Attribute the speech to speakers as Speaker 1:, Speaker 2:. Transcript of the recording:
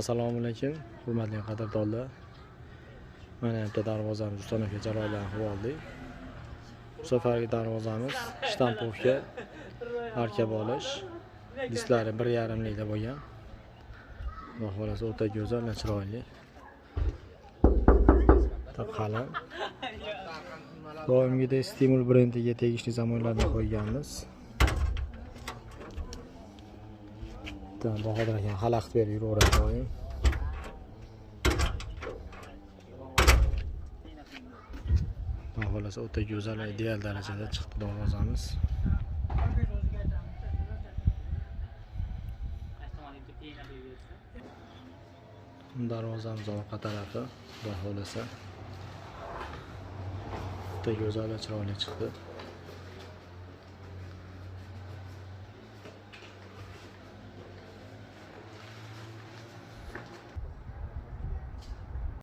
Speaker 1: Assalomu alaykum, hurmatli qadrdonlar. Mana bitta darvozamiz ustanovka jarayonlarini qilib oldik. Bu safargi darvozamiz shtampovka, arka bolish, disklari 1.5 likda bo'lgan. Xudo xolasa o'ta go'zal va chiroyli. Qalin. Doimgidek Stimul brendiga tegishli zamonlarni qo'yganmiz. Bahodir aka xalaqit berib yuraveradi doim. Xudo xolasa o'ta go'zal va ideal darajada chiqdi darvozamiz. Darvozamiz orqa tarafi, xudo xolasa o'ta go'zal va chiroyli chiqdi.